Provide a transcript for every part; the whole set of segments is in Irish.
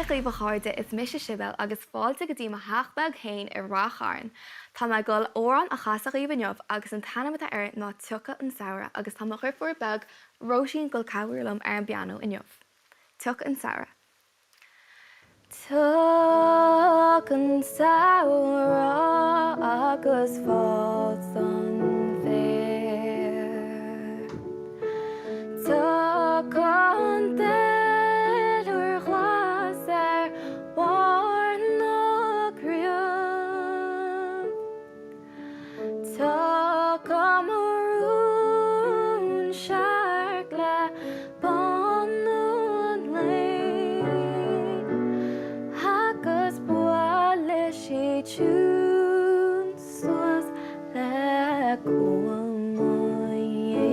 Dia dhaoibh a chairde, is mise Sibéal agus fáilte go dtí mo theach beag féin i Rath Chairn. Tá mé ag dul amhrán a chasadh dhaoibh inniu agus an t-ainm atá air ná Tiocfaidh an Samhradh agus tá mo dheirfiúr beag Róisín ag dul cabhrú liom ar an bpianó inniu. Tiocfaidh an Samhradh. Tiocfaidh an samhradh agus fásann féar. Tiocfaidh an duilliúr glas ar bharr na gcraobh. Tiocfaidh mo rún searc le bánú an lae agus buailfidh sí tiún suas le cumha mo Dhé.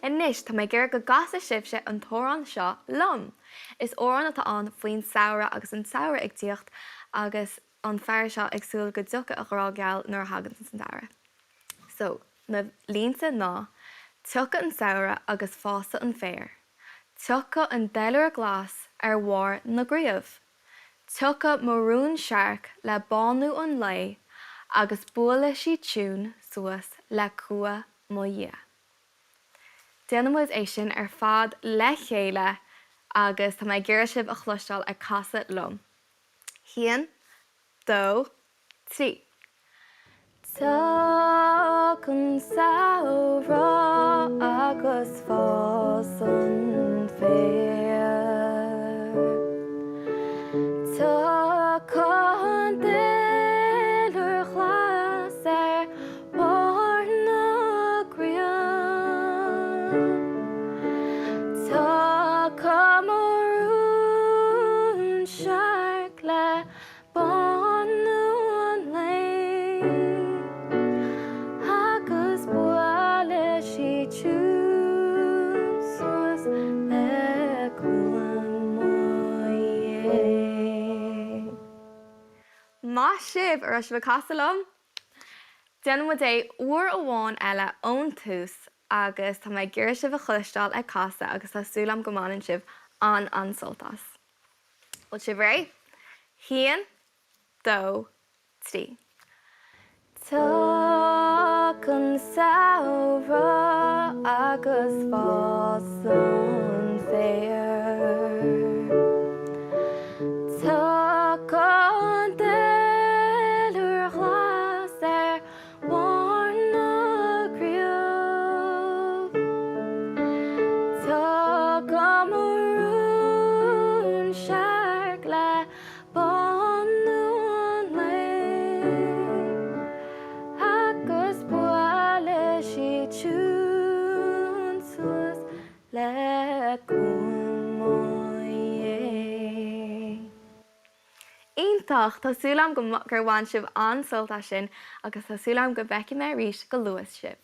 Anois, tá mé ag iarraidh go gcasfaidh sibhse an t-amhrán seo liom! Is amhrán atá ann faoin samhradh agus an samhradh ag tíocht agus an fear seo ag súil go dtiocfaidh a ghrá geal nuair a thaganns an samhradh. So, na línte ná, Tiocfaidh an samhradh agus fásfaidh an féar. Tiocfaidh an duilliúr glas ar bharr na gcraobh. Tiocfaidh mo rún searc le bánú an lae agus buailfidh sí tiún suas le cumha mo Dhia. Déanfaidh muid é sin ar fad le chéile agus tá mé ag iarraidh sibh a chloisteáil ag casadh liom. Haon, dó, 3. Tiocfaidh an samhradh agus fásfaidh an féar. Tiocfaidh an duilliúr glas ar bharr na gcraobh. Tiocfaidh mo rún searc le Bánú an lae agus buailfidh sí tiún suas le cumha mo Dhé. Maith sibh! An raibh sibh ag casadh liom? Déanfaidh muid é uair amháin eile ón tús agus tá mé ag iarraidh sibh a chloisteáil ag casadh agus tá súil agam go mbaineann sibh an-an-sult as. Bhfuil sibh réidh? Haon, dó, trí. Tiocfaidh an samhradh agus fásfaidh an féar. Tiocfaidh an duilliúr ghlas ar bharr na gcraobh. Tiocfaidh mo rún searc le bánú an lae agus buailfidh sí tiún suas le cumha mo Dhé. Iontach! Tá súil agam go gur bhain sibh an-sult as sin agus tá súil agam go bhfeicfidh mé arís go luath sibh.